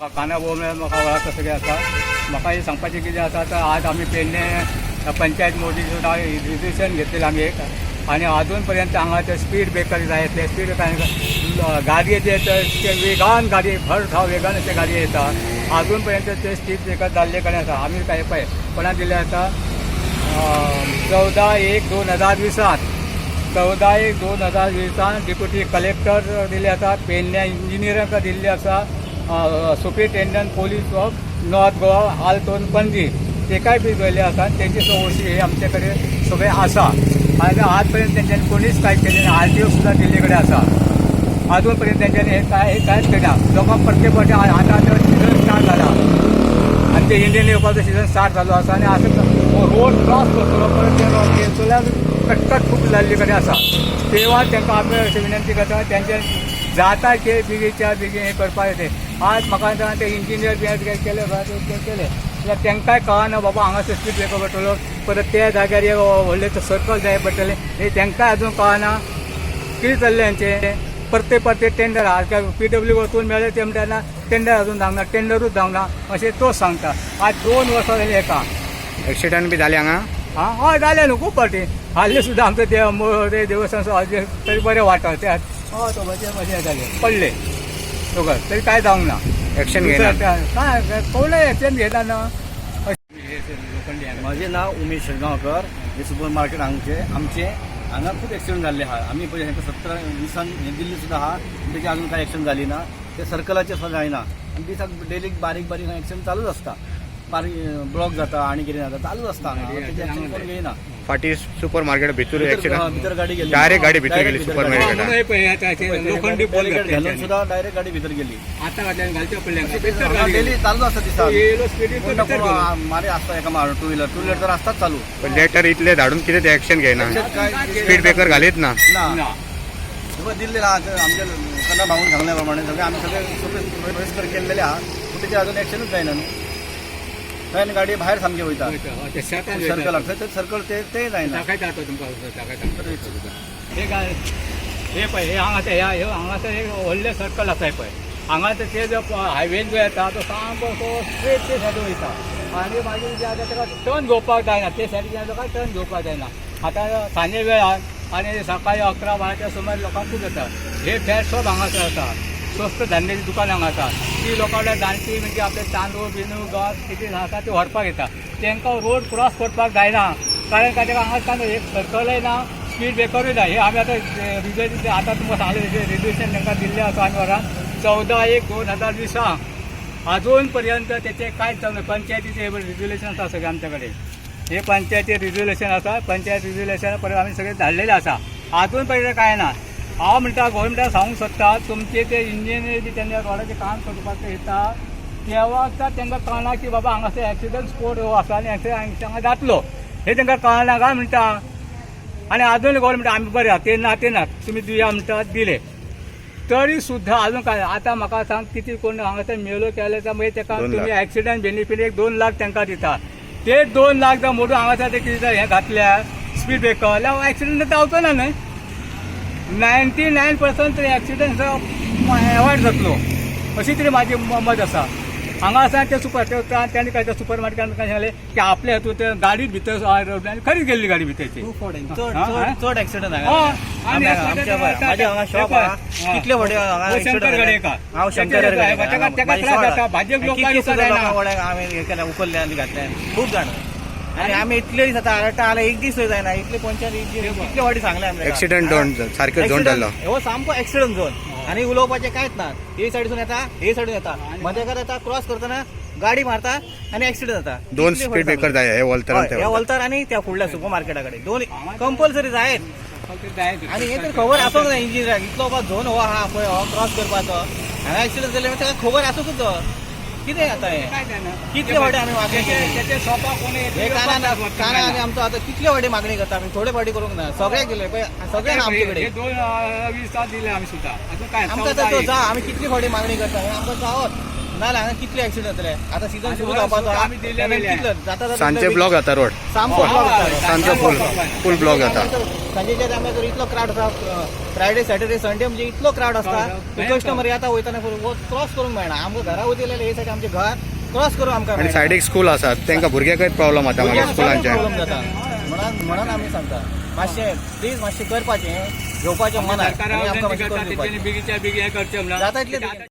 म्हाका काना भोव म्हळ्यार म्हाका वळखता सगळें आसा. म्हाका हें सांगपाचें कितें आसा, तर आज आमी पेडणे पंचायत मोदी सुद्दां रिजर्वेशन घेतलेलें आमी एक, आनी अजून पर्यंत हांगा ते स्पीड ब्रेकर जाय आसले. स्पीड ब्रेकर गाडये जे ते वेगान गाडी भर धांव वेगान अशे गाडये येता. अजून पर्यंत ते स्पीड ब्रेकर जाल्ले कडेन आसा. आमी काय पळय कोणा दिले आसा, 14/1/2020, 14/1/2020 डिप्युटी कलेक्टर दिल्ले आसा, पेडण्या इंजिनियरांक दिल्ले आसा, Superintendent Police of North Goa Alton Panaji तेकाय बी दिल्ले आसा. तेंची चौकशी हे आमचे कडेन सगळें आसा आनी आज पर्यंत तेंच्यांनी कोणीच कांय केलें ना. आरटीओ सुद्दां दिल्ले कडेन आसा. अजून पर्यंत तेंच्यांनी हे काय हे कांयच केलें. लोकांक प्रत्येक फावटी आतां आतां सिजन स्टार्ट जाला आनी ते इंडियन येवपाचो सिजन स्टार्ट जालो आसा आनी आतां रोड क्रॉस करतलो परत ते थंयसरल्यान कटकट खूब जाल्ले कडेन आसा. तेव्हा तांकां आमी अशें विनंती करता, तेंचे जाता ते बेगीच्या बेगीन हें करपाक येते. आज म्हाका दिसता ते इंजिनियर बी केले ते केले जाल्यार तांकांय कळना, बाबा हांगासर स्पीड ब्रेकर पडटलो, परत त्या जाग्यार एक व्हडलें सर्कल जाय पडटलें, हें तांकांय अजून कळना. कितें चल्लें हेंचें? परते परते टेंडर आज काय पीडब्ल्यू वचून मेळ्ळें, ते म्हणटा ना टेंडर अजून जावंक ना, टेंडरूच जावंक ना अशें तो सांगता. आज 2 वर्सां जालीं हेका. एक्सिडंट बी जाले हांगा? आं, हय, जालें न्हू खूब फावटी. हाल्ली सुद्दां आमचें ते देवस्थान तरी बरें वाटो ते, हय, तो अशें जालें, पडले दोगां, तरी काय जावंक ना. एक्शन घेयना. काय कोणूय एक्शन घेयना ना. म्हजें नांव उमेश शेटगांवकर. हे सुपर मार्केट हांगचे. आमचे हांगा खूब एक्सिडंट जाल्ले आहा. आमी पळय हेका 17 20 हें दिल्ली सुद्दां आहा, पूण तेची अजून कांय एक्शन जाली ना. ते सर्कलाचेर सुद्दां जायना आनी दिसाक डेली बारीक बारीक एक्सिडंट चालूच आसता. बारीक ब्लॉक जाता आनी कितें जाता, चालूच आसता हांगा. तेजें एक्शन कोण घेयना. फाटी सुपर मार्केट भितर एक्सिडंट. भितर गाडी गेली. डायरेक्ट गाडी भितर गेली Direct super भितर गाडी. मार्केटात. म्हणून हे पळय आतां ते लोखंडी पोल Barricade घालून घातले. सुद्दां डायरेक्ट गाडी भितर गेली. आतां घातल्यान घालचे पडले. डेली चालूच आसता दिसाक. येयलो स्पिडीन कोण ना तो भितर कोण गेलो. मारे आसता एका मारून. टू व्हिलर तर आसताच चालू. पण लेटर इतले धाडून कितें ते एक्शन घेयना? स्पीड ब्रेकर घालीत ना. ना. ना. तुका दिल्लेलं आहा आमच्या लोकांना भावून सांगल्या प्रमाणे सगळे आमी सगळे सगळे सोयीस्कर केल्लेले आहा, पूण तेचेर अजून एक्शनूच जायना न्हू. थंय आनी गाडी भायर सामकी वयता. ते शेतान वयता. सर्कलाक थंय ते सर्कल ते ते जायना. दाखयता तो तुमकां, दाखयता. हे काय हे पळय, हे हांगासर हे हांगासर एक व्हडलें सर्कल आसा. हे पळय, हांगासर ते जो हायवेन जो येता तो सामको असो स्ट्रेट ते सायडीन वयता आनी मागीर जे आतां ताका टर्न घेवपाक जायना, ते सायडीन ताका टर्न घेवपाक जायना. आतां सांजे वेळार आनी सकाळी 11-12च्या सुमार लोकांक खूब जाता. हे फॅट शॉप हांगासर आसा, स्वस्त धान्याची दुकान हांगा आसा. ती लोकां कडेन जाणटी म्हणजे आपले तांदूळ बिंदूळ गंव कितें आसा ते व्हरपाक येता. तांकां रोड क्रॉस करपाक जायना, कारण काय ताका हांगा तांदूळ एक सर्कलय ना, स्पीड ब्रेकरूय ना. हे आमी आतां रिजर्वेशन आतां तुमकां सांगलें, रिजर्वेशन तांकां दिल्लें आसा आमी वरान 14/1/2020. अजून पर्यंत तेचें कांयच जावंक ना. पंचायतीचें रिजोल्युशन आसा सगळें आमच्या कडेन. हे पंचायती रिजोल्युशन आसा. पंचायत रिजोल्युशन परत आमी सगळें धाडलेलें आसा. अजून पर्यंत कांय ना. हांव म्हणटा, गोवोरमेंटाक सांगूंक सोदता, तुमचे ते इंजिनियर जे तेन्ना रोडाचें काम करपाक येता तेवा तांकां कळना की बाबा हांगासर एक्सिडंट स्पोट हो आसा आनी एक्सिडंट हांगा जातलो, हे तांकां कळना काय म्हणटा. आनी अजून गोवोरमेंट आमी बरें आहा, ते ना ते ना, तुमी दिया म्हणटा, दिले तरी सुद्दां अजून काय. आतां म्हाका सांग, कितें कोण हांगासर मेलो केले जाल्यार मागीर ताका 2 तुमी लाख. एक्सिडंट बेनिफीट एक 2 लाख तांकां दिता. ते 2 लाख जर मोडून हांगासर ते कितें हें घातल्यार स्पीड ब्रेकर जाल्यार एक्सिडंट जावचो ना न्हय? 99% तरी एक्सिडंट एवॉयड जातलो, अशी तरी म्हाजी मत आसा. हांगा आसा ते सुपर तांणी काय सुपर मार्केटान काय सांगलें की आपले हातूंत ते गाडी भितर आनी खरीच गेल्ली गाडी भितर. चड हा, चड चड एक्सिडंट. हय, आनी माझ्या हांगा शॉप आहा, कितले व्हडले हांगा. हो, शंकर गडेकर. हांव शंकर. ताका त्रास जाता, भाजप लोकांक जायना. हांवें हे केलें, उखल्ले आनी घातले खूब जाण. आनी आमी इतले दीस आतां आरडटा जाल्यार एक दीस जायना. इतले पंचायत इतले फावटी सांगले आमी. एक्सिडंट झोन, सारकें झोन जाल्लो. हो सामको एक्सिडंट झोन आनी उलोवपाचें कांयच ना. हे सायडसून येता, हे सायडून येता, मदेकार येता, क्रॉस करतना गाडी मारता आनी एक्सिडंट जाता. दोन कितले स्पीड फावटी ब्रेकर जाय हे वलतरान. हय, ह्या वलतार आनी त्या फुडल्या सुपर मार्केटा कडेन दोन कंपल्सरी जायत. आनी हे तर खबर आसूंक जाय इंजिनियराक, इतलो बाबा झोन हो आहा पळय, हो क्रॉस करपाचो, हांगा एक्सिडंट जाले ताका खबर आसूंकच जो. कितें आतां हें? कितले फावटी आमी मागणी केली? त्याच्या शॉपाक कोणी हे काना काना आनी आमचो आतां कितले फावटी मागणी करता आमी, थोडे फावटी करूंक ना. सगळ्याक दिले पळय, सगळ्यांक आमचे हे कडेन. 2 20 दिले आमी सुद्दां, अजून काय? आमकां आतां तो जा, आमी कितली फावटी मागणी करता, हे आमकां जावत ना. नाजाल्यार हांगा कितले एक्सिडंट जातले. आतां सिजन आनी सुरू वर्स जावपाचो सुद्दां आमी दिल्ले आहा. वयले. कितले जाता जाता सांजचे ब्लॉक जाता रोड. सामको ब्लॉक जाता. सांजचो फुल फुल ब्लॉक जाता. सांजेच्या टायमार तर इतलो क्रावड आसता. फ्रायडे, सॅटर्डे, संडे म्हणजे इतलो क्रावड आसता. कस्टमर येता वयतना क्रॉस करूंक मेळना. आमकां घरा वयतले हे सायड आमचें घर क्रॉस करूंक आमकां आनी मेळना. सायडीक स्कूल आसा, तांकां भुरग्यांकय प्रॉब्लम जाता मागीर स्कुलांचे. प्रॉब्लम जाता. म्हणून म्हणून आमी सांगता, मातशें प्लीज मातशें करपाचें, घेवपाचें मनात सरकारा आनी आमकां विनंती मातशें करता करून तेंच्यांनी दिवपाचें. बेगीच्या बेगीन हें करचें म्हणून. जाता इतलें बेगीन.